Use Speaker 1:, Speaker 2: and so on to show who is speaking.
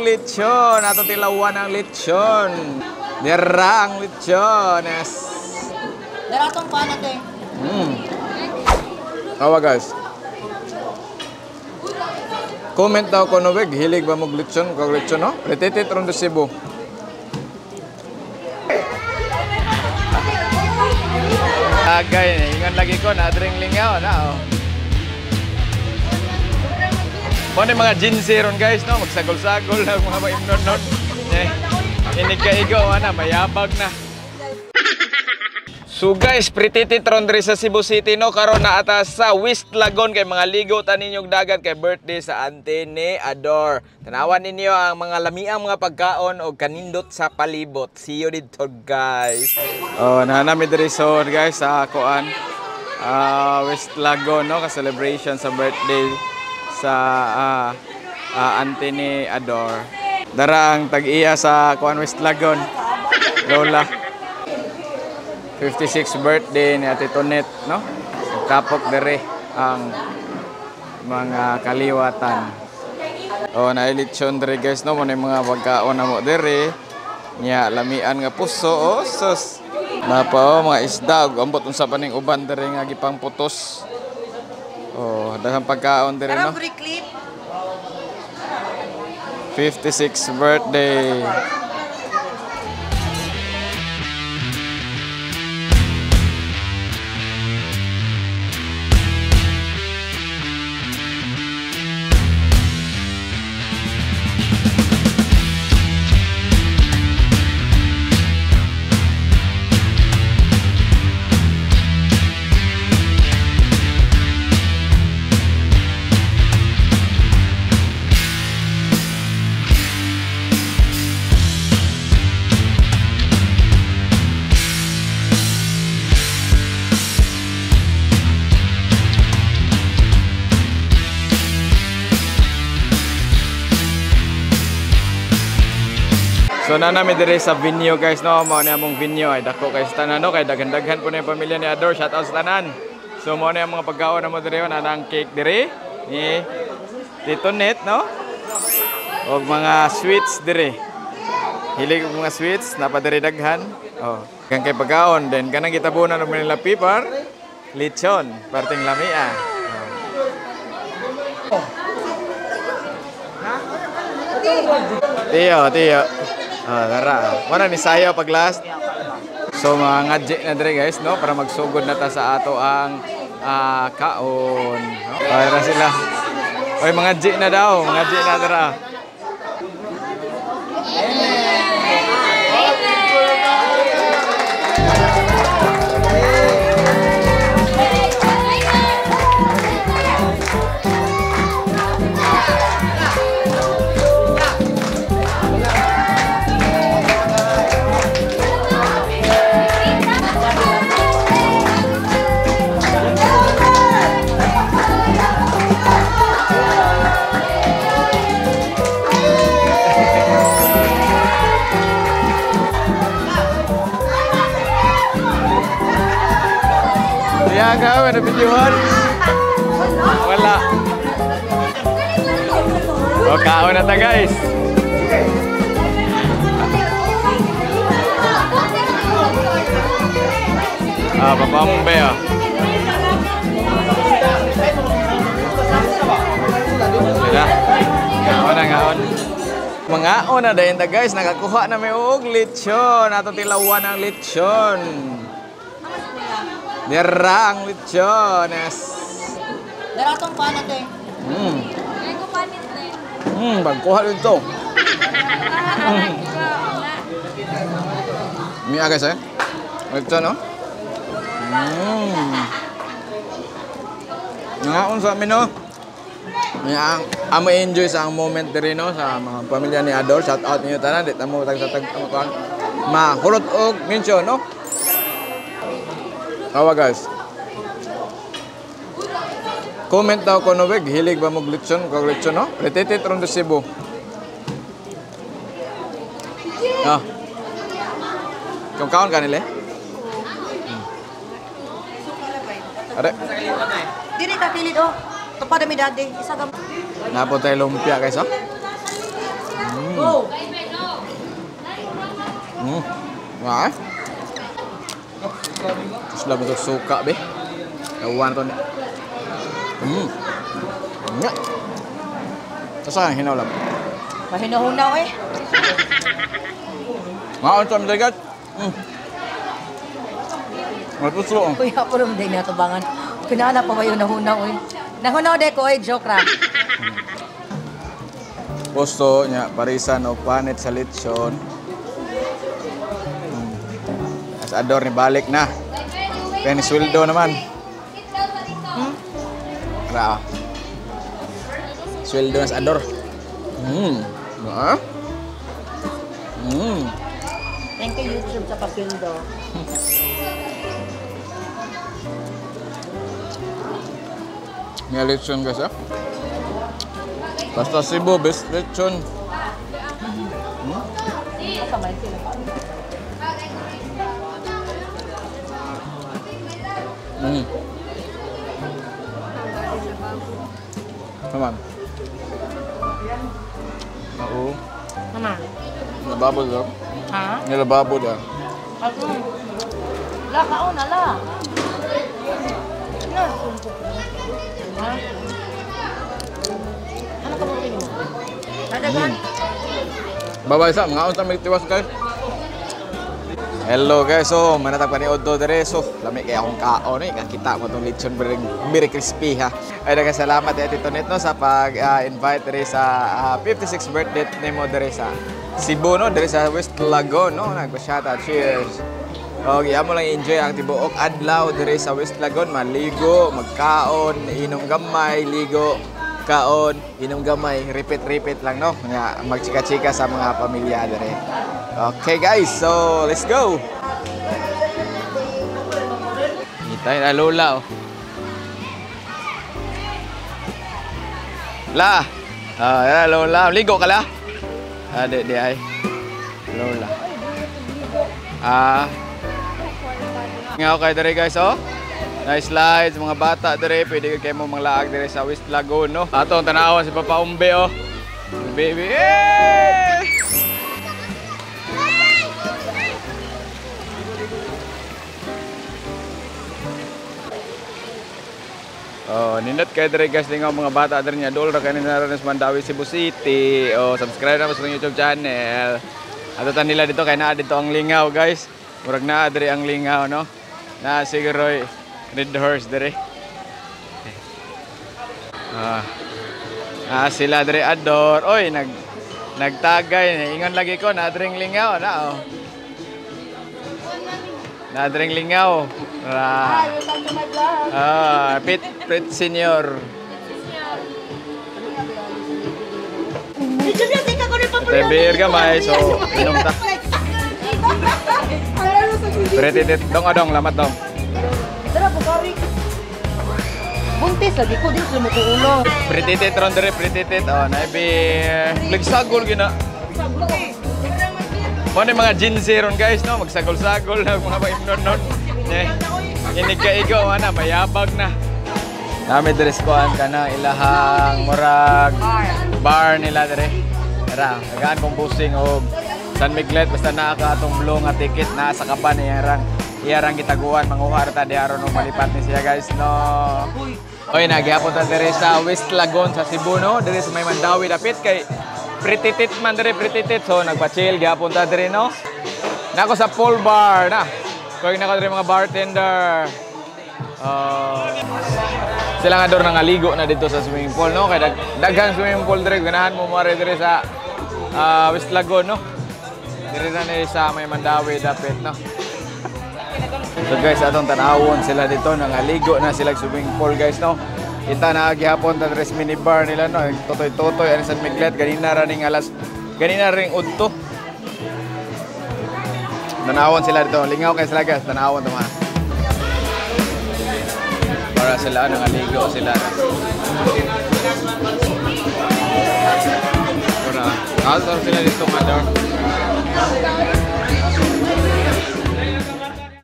Speaker 1: lechon. Ato tilawan ang lechon. Dira ang lechon. Yes.
Speaker 2: Daratong pa natin.
Speaker 1: Awa guys. Comment daw ko no beg, hilig ba mo lechon? Kag lechon no? Retitit ron sa Cebu. Agay, ingon lagi ko na adring lingaw na oh. Mo ni mga jinsi ron guys no, magsagol-sagol na mga maimnon nun. Eh, inig kaigo ana, mayabag na. So guys, pretty tron diri sa Cebu City no, karon na ata sa West Lagoon kay mga ligo ta ninyong dagat kay birthday sa ante ni Ador. Tanawan ninyo ang mga lamiang mga pagkaon og kanindot sa palibot. See you dito guys. Oh, naa nami diri so guys sa kuan West Lagoon no, ka celebration sa birthday sa ante ni Ador. Dara ang tag-iya sa kuan West Lagoon. Lola. 56 birthday ni Ate Tonet, no? Kapok dere ang mga kaliwatan. Oh, nailitsyon dere guys, no? Muna yung mga pagkaon na mo dere. Nya, lamian nga puso, oh, sus. Napa, oh, mga isda. Ambot unsa pa ning uban dere nga gipang putos. Oh, daghang pagkaon dere, no? 56 birthday. So na nami dire sa venue guys no, mao ni among venue ay dako kay sa tanan no, kay daghan-daghan po na yung pamilya ni Ador. Shout out sa tanan. So mao ni ang mga pagkaon namo dire, na ang cake dire ni Tito Net no. Og mga sweets dire. Hilig og mga sweets napa dire daghan. Oh, kan kay pagkaon then kanang gitabunan og Manila paper lechon perting lamia. Oh. Tiyo, tiyo. Ah, tara. Wala ni sayo pag last. So mga ngadje na dire guys no, para magsugod na ta sa ato ang kaon. No? Para sila. Oy, mga G na daw, mga G na tara. Ya, ka, na videohan. Wala. O, kaon na ta guys. Ah, papambe ah. Sila. Ngaon na, ngaon. Mangaon na dayon ta guys, nakakuha na may og lechon. Ato tilawan ang lechon. Dira ang lechon. Yes.
Speaker 2: Daratong pa natin.
Speaker 1: Pagkuha dito. Miya guys eh. Lechon no? Ngaon sa amin no. Ang amo enjoy sa ang moment diri no sa mga pamilya ni Ador. Shout out ninyo tanan, di tamo tag sa tag mahurot og mention no. Awa guys. Comment daw ko no beg, hilig ba mo lechon kag lechon no? Retitit ron sa Cebu. Ah. Kung kaon kanile? Are.
Speaker 2: Diri ka kilid oh. Tupad mi daddy. Isa ka.
Speaker 1: Napo tayo lumpia guys oh.
Speaker 2: Go!
Speaker 1: Nga. Terus lah bentuk suka be. Kawan to ni. Nga. Asa ang hinaw lang?
Speaker 2: Mahinahunaw eh.
Speaker 1: Maon sa mga guys. May puso.
Speaker 2: Kuya, puro din natubangan. Pinana pa ba yung nahunaw eh? Nahunaw de ko eh, joke ra.
Speaker 1: Puso nya parisan o panit sa lechon. As ador ni balik na. Kaya ni sweldo naman. Ra. Sweldo na sa ador. Ah.
Speaker 2: Thank you YouTube sa pasweldo.
Speaker 1: Nga lechon guys ah. Basta Cebu, best lechon. Come on. Oo.
Speaker 2: Mama.
Speaker 1: Nababod daw.
Speaker 2: Ha?
Speaker 1: Nilababo daw.
Speaker 2: Ako. La, kaon, ala. Na. Ha? Ano ka mo? Dadagan.
Speaker 1: Bye-bye sa mga unsa may tiwas guys. Hello guys, so manatag pa ni Oddo dere. So lami kay akong kaon eh, kakita mo tong lechon very, very crispy ha. Ay daghang salamat eh Tito Net no sa pag invite dere sa 56th birthday nimo dere sa Cebu no, dere sa West Lagoon no. Nagpa-shout out, cheers. Okay, amo lang enjoy ang tibuok adlaw dere sa West Lagoon, maligo, magkaon, inom gamay, ligo, kaon, inom gamay, repeat repeat lang no. Nga magchika-chika sa mga pamilya dere. Okay guys, so let's go. Kita na lola oh. La. Ah, ya lola, ligo ka la. Ah, di di ay. Lola. Ah. Nga okay dere guys oh. Nice slides, mga bata dere, pwede kayo mo manglaag dere sa West Lagoon no. Ato ang tanawon si Papa Umbe oh. Baby. Eh! Oh, nindot kay dere guys lingaw mga bata dere nya dol ra kay nila sa Mandaue, Cebu City. Oh, subscribe na mo sa YouTube channel. Ato tan nila dito kay naa dito ang lingaw guys. Murag naa dere ang lingaw no. Na siguro red horse dere. Ah, sila dere ador. Oy, nagtagay ingon lagi ko na dereng lingaw na oh. Na dereng lingaw. Ra.
Speaker 2: Hi, welcome to my vlog.
Speaker 1: Ah, Pit Prit Senior. Ito beer gamay, so inom ta. Pretitit dong adong lamat dong.
Speaker 2: Tara, bukari. Buntis lagi ko, di ko sumukuulo.
Speaker 1: Pretitit ron dere, pretitit. Oh, na beer. Nagsagol gina. Mo ni mga ginseng ron guys no, magsagol-sagol na mga paimnon non. Inig ka igo ana, mayabag na. Nami dere sa kuan kana ilahang murag bar nila dere. Tara, tagaan kong busing og San Miguel basta naa ka atong blue nga ticket na sa kapan iyarang iyarang gitaguan manguha ra ta di aron og malipat ni siya guys no. Oy, nagyapon ta dere sa West Lagoon sa Cebu no, dere sa may Mandaue dapit kay pretitit man dere pretitit so nagpa-chill gyapon ta dere no. Nako sa pool bar na. Kaya nako dere mga bartender. Sila nga dor nangaligo na dito sa swimming pool no kay daghang swimming pool dere ganahan mo mare dere sa West Lagoon no. Dere na ni sa may Mandaue dapit no. So guys, atong tanawon sila dito nangaligo na sila sa swimming pool guys no. Kita na gihapon ta dere sa mini bar nila no. Totoy-totoy ani San Miguel ganina ra ning alas ganina ring udto. Tanawon sila dito. Lingaw kay sila guys, tanawon to mga. Para sila nangaligo sila. Para ato sila dito nga dar.